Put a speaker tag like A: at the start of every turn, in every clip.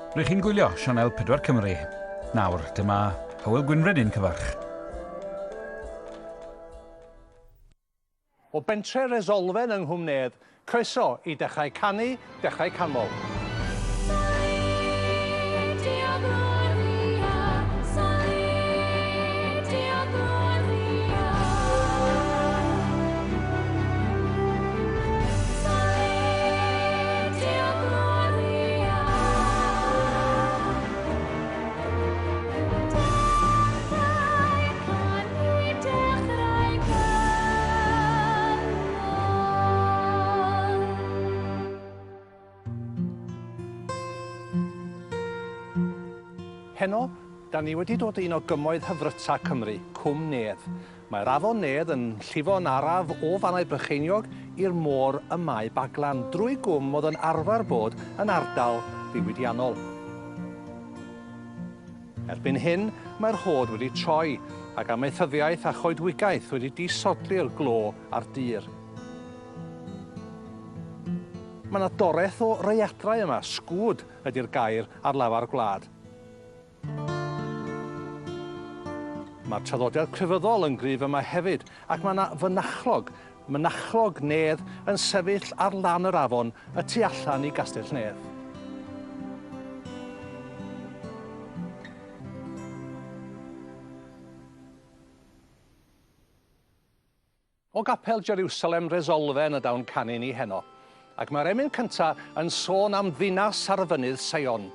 A: Rydych chi'n gwylio Sianel 4 Cymru. Nawr, dyma Hywel Gwynfryd yn cyfarch.
B: O bentre Resolfen yng Nghwm Nedd, croeso i Dechrau Canu, Dechrau Canmol. Heno, da ni wedi dod i un o gymoedd hyfryta Cymru, Cwm Nedd. Mae'r afon Nedd yn llifo'n araf o Fannau Brycheiniog i'r môr ym Mae Baglan, drwy gwm oedd yn arfer bod yn ardal ddiwydiannol. Erbyn hyn, mae'r hod wedi troi, ac amaethyddiaeth a choedwigaeth wedi disodli'r glo a'r dur. Mae yna doreth o raeadrau yma, sgwd ydy'r gair ar lafar gwlad. Mae'r traddodiad crefyddol yn gryf yma hefyd, ac mae yna fynachlog, Mynachlog Nedd, yn sefyll ar lan yr afon y tu allan i Gastell Nedd. O gapel Jeriwsalem Resolfen y daw'n canu ni heno, ac mae'r emyn cynta yn sôn am ddinas ar fynydd Seion.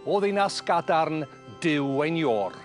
B: O ddinas gadarn, Duw ein Iôr.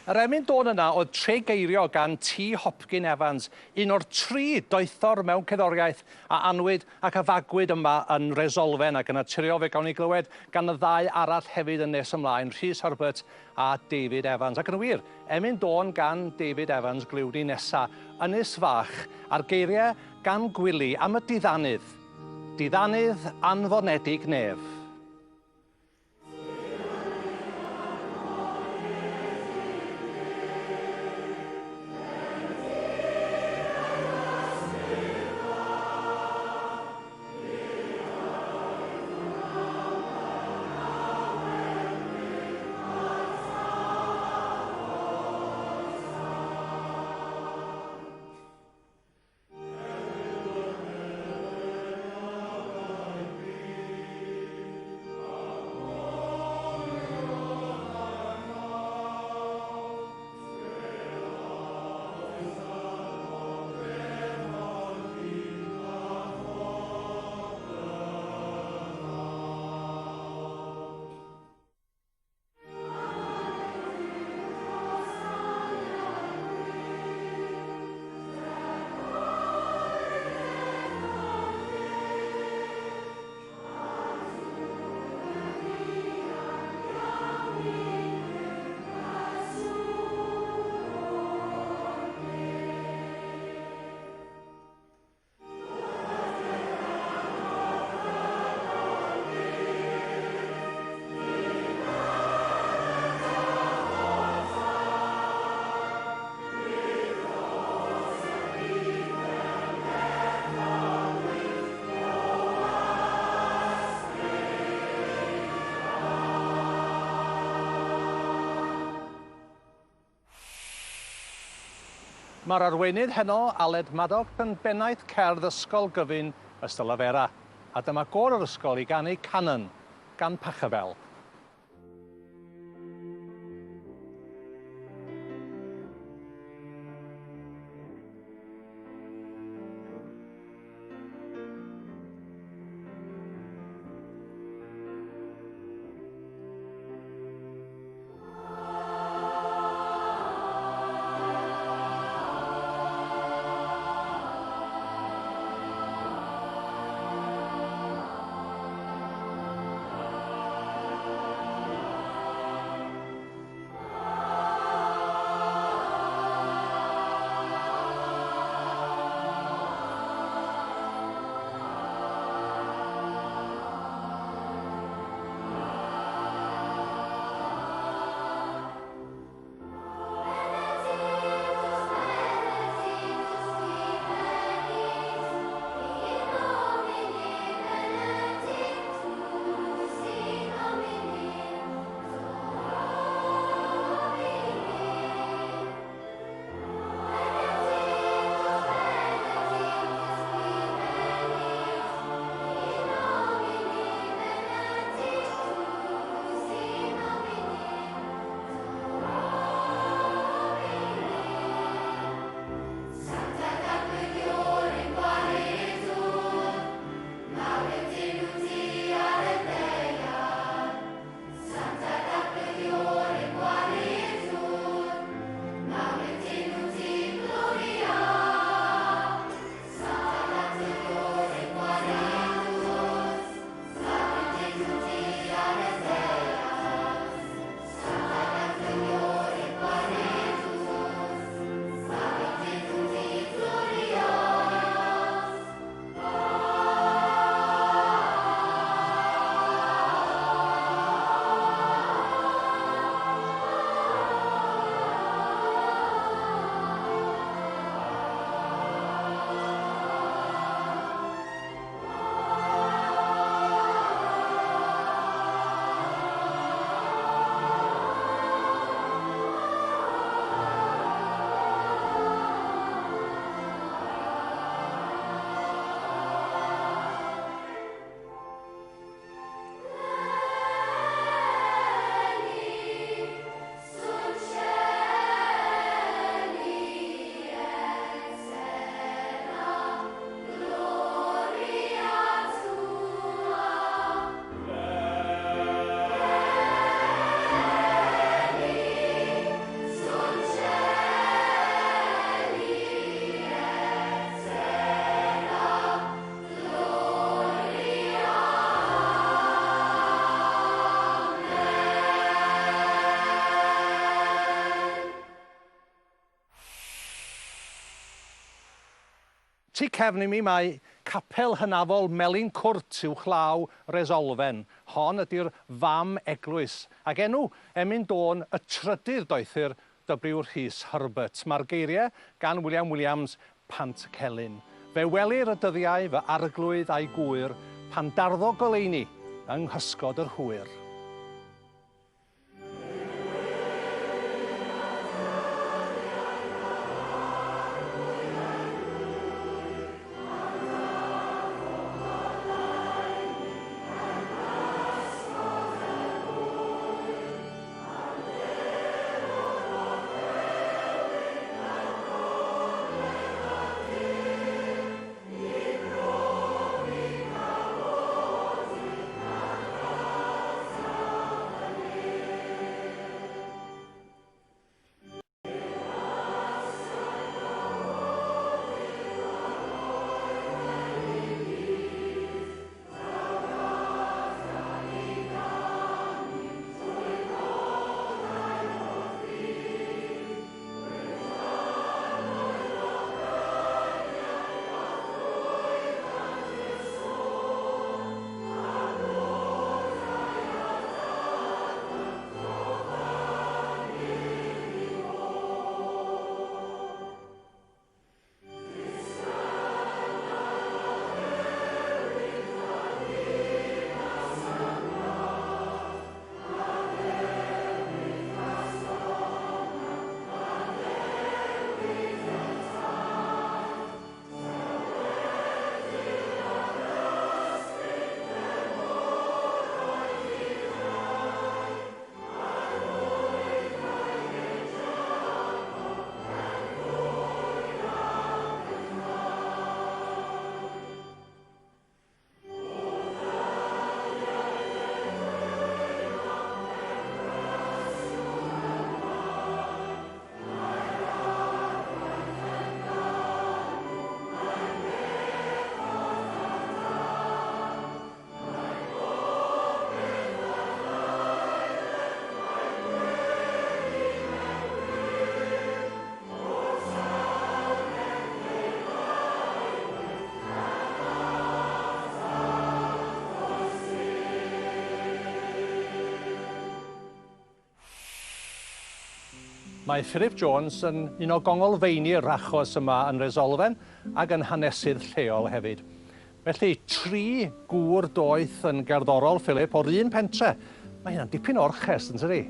B: Yr emyn dôn yna oedd Tregeirio gan T Hopkin Evans, un o'r tri doethor mewn cerddoriaeth a anwyd ac a fagwyd yma yn Resolfen, ac yn naturiol fe gawn ni glywed gan y ddau arall hefyd yn nes ymlaen, Rhys Herbert a David Evans. Ac yn wir, emyn dôn gan David Evans glywn ni nesa, Ynys Fach, a'r geiriau gan Gwili am y diddanydd. Diddanydd anfonedig nef. Mae'r arweinydd heno, Aled Maddock, yn bennaeth cerdd Ysgol Gyfun Ystalyfera, a dyma gôr yr ysgol i ganu Canon gan Pachelbel. Tu cefn i mi mae capel hynafol Melin Cwrt uwchlaw Resolfen. Hon ydy'r fam eglwys, ac enw emyn dôn y trydydd doethur W. Rhys Herbert. Mae'r geiriau gan William Williams, Pantycelyn. Fe welir y dyddiau fy arglwydd a'i gŵyr pan darddo goleuni yng nghysgod yr hwyr. Mae Philip Jones yn un o gongolfeini'r achos yma yn Resolfen ac yn hanesydd lleol hefyd. Felly, 3 gŵr doeth yn gerddorol, Philip, o'r un pentre. Mae hynna'n dipyn o orchest, yn tydi?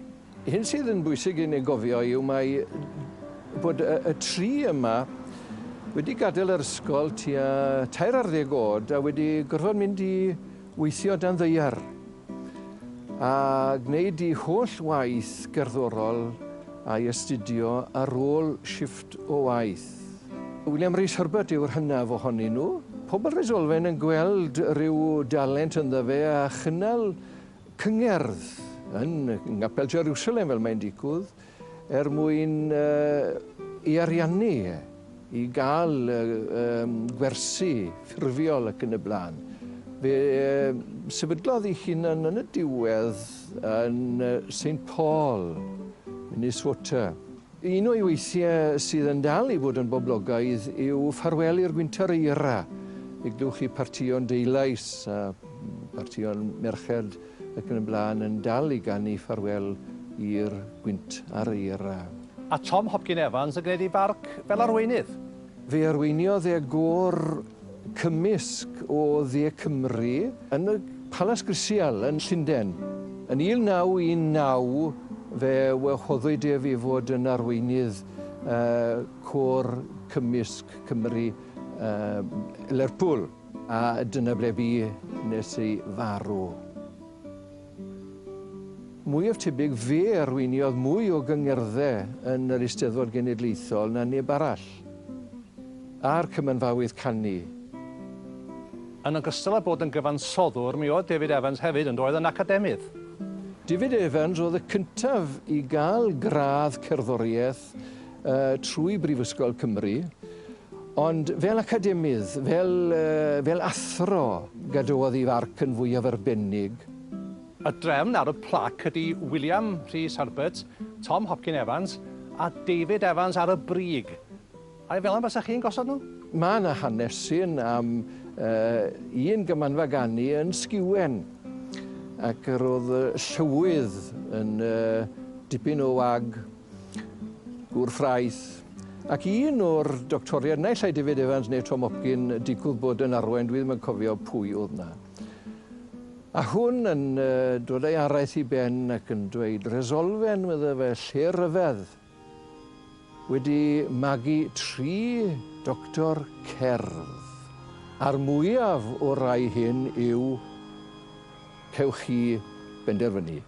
C: Hyn sydd yn bwysig i ni gofio yw mae bod y 3 yma wedi gadael yr ysgol tua 13 oed a wedi gorfod mynd i weithio dan ddaear a gwneud i holl waith gerddorol a'i astudio ar ôl shifft o waith. William Rhys Herbert yw'r hynaf ohonyn nhw. Pobl Resolfen yn gweld rhyw dalent ynddo fe a chynnal cyngerdd yn Nghapel Jerusalem, fel mae'n digwydd, er mwyn i ariannu i gael gwersi ffurfiol ac yn y blaen. Fe sefydlodd ei hunan yn y diwedd yn St Paul, Minnesota. Un o'i weithiau sydd yn dal i fod yn boblogaidd yw Ffarwel i'r Gwynt a'r Eira. Fe glywch chi partïon deulais a partïon merched ac yn y blaen yn dal i ganu ffarwel i'r gwynt a'r eira.
B: A Tom Hopkin Evans yn gwneud ei farc fel arweinydd.
C: Fe arweiniodd e gôr cymysg o Dde Cymru yn y Palas Grisial yn Llundain. Yn 1919 fe wahoddwyd ef i fod yn arweinydd côr cymysg Cymru Lerpwl, a dyna ble bu nes ei farw. Mwyaf tebyg fe arweiniodd mwy o gyngerddau yn yr Eisteddfod Genedlaethol na neb arall, a'r cymanfawydd canu.
B: Yn ogystal â bod yn gyfansoddwr, mi oedd David Evans hefyd yn doedd yn academydd.
C: David Evans oedd y cyntaf i gael gradd cerddoriaeth trwy Brifysgol Cymru, ond fel academydd, fel athro, gadawodd ei farc yn fwyaf arbennig.
B: Y drefn ar y plac ydy William Rhys Herbert, Tom Hopkin Evans a David Evans ar y brig. A fel yna bysach chi'n gosod nhw?
C: Mae yna hanesyn am un gymanfa ganu yn Sgiwen, ac yr oedd llywydd yn dipyn o wag, gŵr ffraeth, ac un o'r doctoriaid, naill ai David Evans neu Tom Hopkin, digwydd bod yn arwain, dwi ddim yn cofio pwy oedd na. A hwn yn dod â'i araith i ben ac yn dweud, Resolfen, medde fe, lle ryfedd, wedi magu 3 doctor cerdd. A'r mwyaf o'r rai hyn yw, cewch chi benderfynu.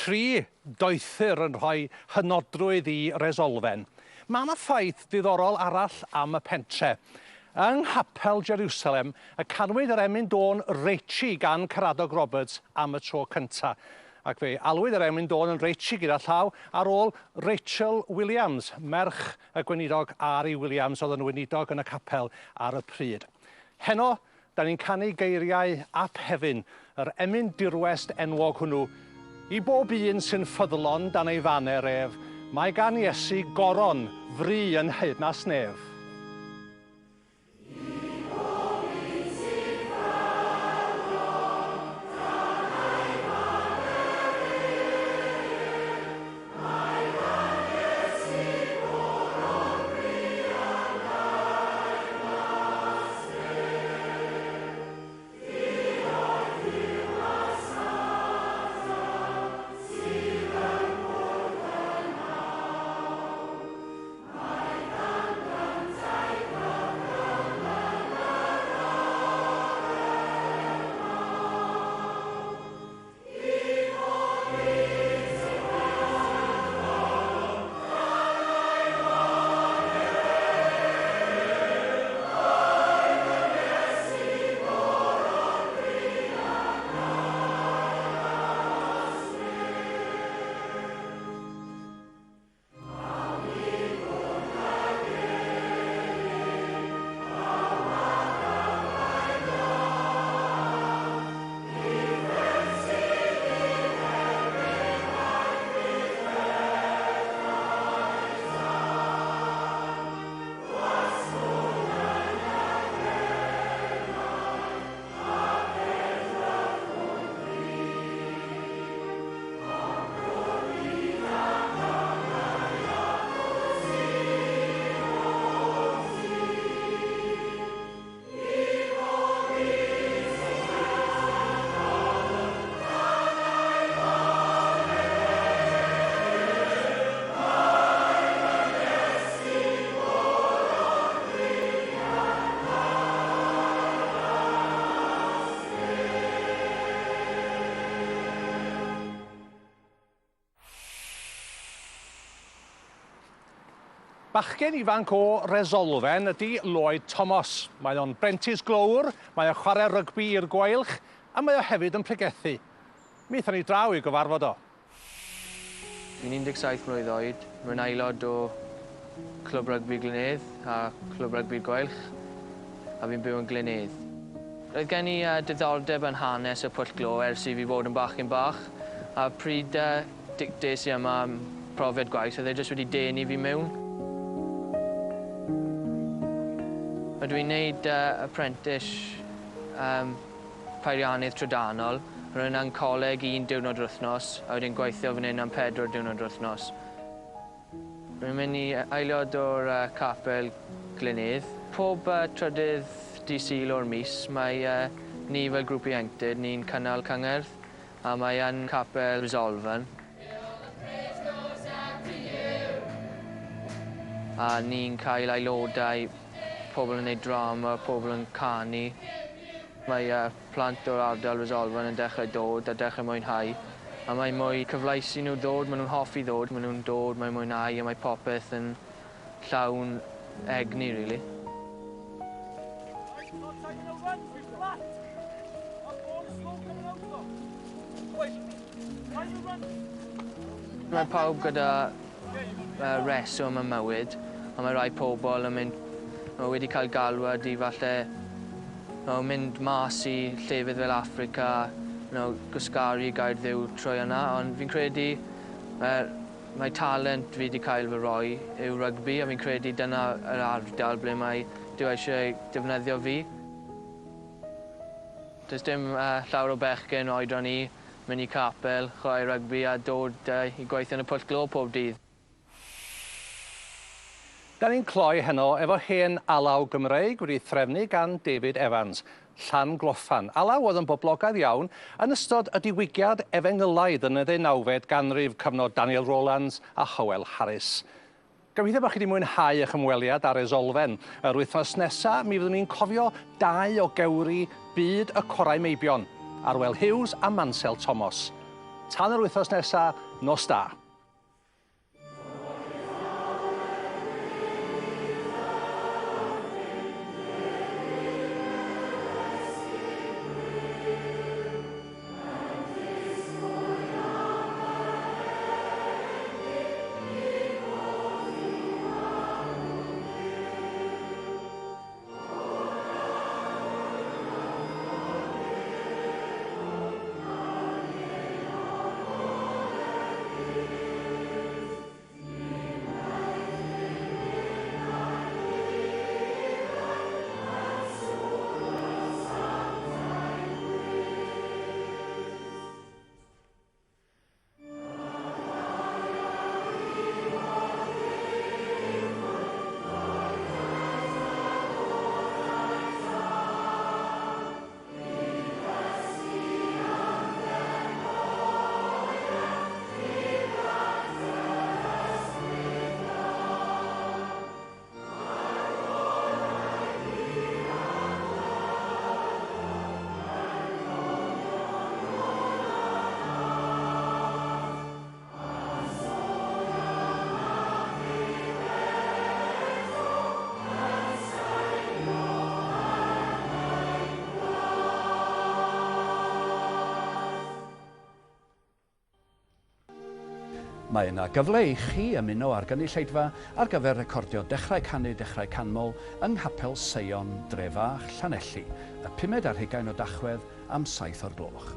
B: Tri doethur yn rhoi hynodrwydd i Resolfen. Mae yna ffaith diddorol arall am y pentre. Yng Nghapel Jerusalem, y canwyd yr emyn dôn Reichi gan Caradog Roberts am y tro cynta. Ac fe alwyd yr emyn dôn yn Reichi gyda llaw ar ôl Rachel Williams, merch y gweinidog R.E. Williams oedd yn weinidog yn y capel ar y pryd. Heno, da ni'n canu geiriau Ap Hefin, yr emyn dirwest enwog hwnnw, i bob un sy'n ffyddlon dan ei faner ef, mae gan Iesu goron fri yn nheyrnas nef. Bachgen ifanc o Resolfen ydy Lloyd Thomas. Mae o'n brentis glowr, mae o'n chwarae rygbi i'r Gweilch, a mae o hefyd yn pregethu. Mi aethon ni draw i gyfarfod o.
D: Fi'n 17 mlwydd oed, rwy'n aelod o Clwb Rygbi Glyn-nedd a Clwb Rygbi'r Gweilch, a fi'n byw yn Glyn-nedd. Roedd gen i diddordeb yn hanes y pwll glo ers i fi fod yn bachgen bach, a pryd des i yma am profiad gwaith, oedd e jyst wedi denu fi mewn. Rydw i'n neud apprentice peiriannydd trydanol. Rwy'n yn coleg 1 diwrnod yr wythnos, a wedyn gweithio fan hyn am 4 diwrnod yr wythnos. Rwy'n mynd i aelod o'r capel Glyn-nedd. Pob trydydd dydd Sul o'r mis, mae ni fel grŵp ieuenctid, ni'n cynnal cyngerdd, a mae yn capel Resolfen. A ni'n cael aelodau, pobl yn neud drama, pobl yn canu. Mae plant o'r ardal Resolfen yn dechrau dod a dechrau mwynhau. A mae mwy cyfleus i nhw ddod, maen nhw'n hoffi ddod, maen nhw'n dod, mae'n mwynhau a mae popeth yn llawn egni, really. Mae pawb gyda reswm ym mywyd, a mae rai pobl yn mynd, ma' wedi cael galwad i falle mynd mas i llefydd fel Africa, gwasgaru gair Dduw trwy yna, ond fi'n credu mae talent fi wedi cael fy roi yw rygbi, a fi'n credu dyna yr ardal ble mae Duw eisiau defnyddio fi. Does dim llawer o bechgyn oedran i mynd i capel, chwarae rygbi a dod i gweithio yn y pwll glo pob dydd.
B: Da ni'n cloi heno efo hen alaw Gymreig wedi threfnu gan David Evans, Llangloffan. Alaw oedd yn boblogaidd iawn yn ystod y diwygiad efengylaidd yn y 19fed ganrif, cyfnod Daniel Rowlands a Howell Harris. Gobeithio bod chi wedi mwynhau eich ymweliad ar Resolfen. Yr wythnos nesaf, mi fyddwn ni'n cofio dau o gewri byd y corau meibion, Arwel Hughes a Mansel Thomas. Tan yr wythnos nesa, nos da.
E: Mae yna gyfle i chi ymuno â'r gynulleidfa ar gyfer recordio Dechrau Canu Dechrau Canmol yng Nghapel Seion, Dre-fach, Llanelli, y pumed ar hugain o Dachwedd am 7 o'r gloch.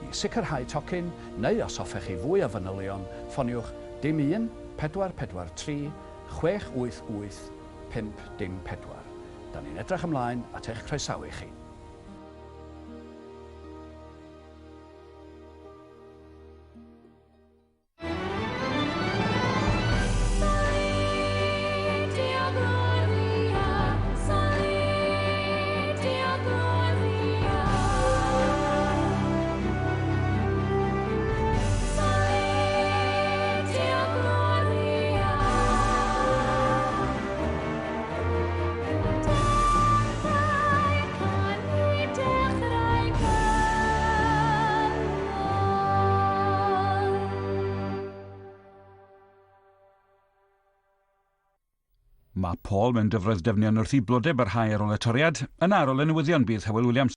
E: I sicrhau tocyn, neu os hoffech chi fwy o fanylion, ffoniwch dim 1 443 688 504. Da ni'n edrych ymlaen at eich croesawu chi.
A: Mae Paul mewn dyfroedd dyfnion wrth i blodau barhau ar ôl y toriad. Yna ar ôl y newyddion bydd Hywel Williams.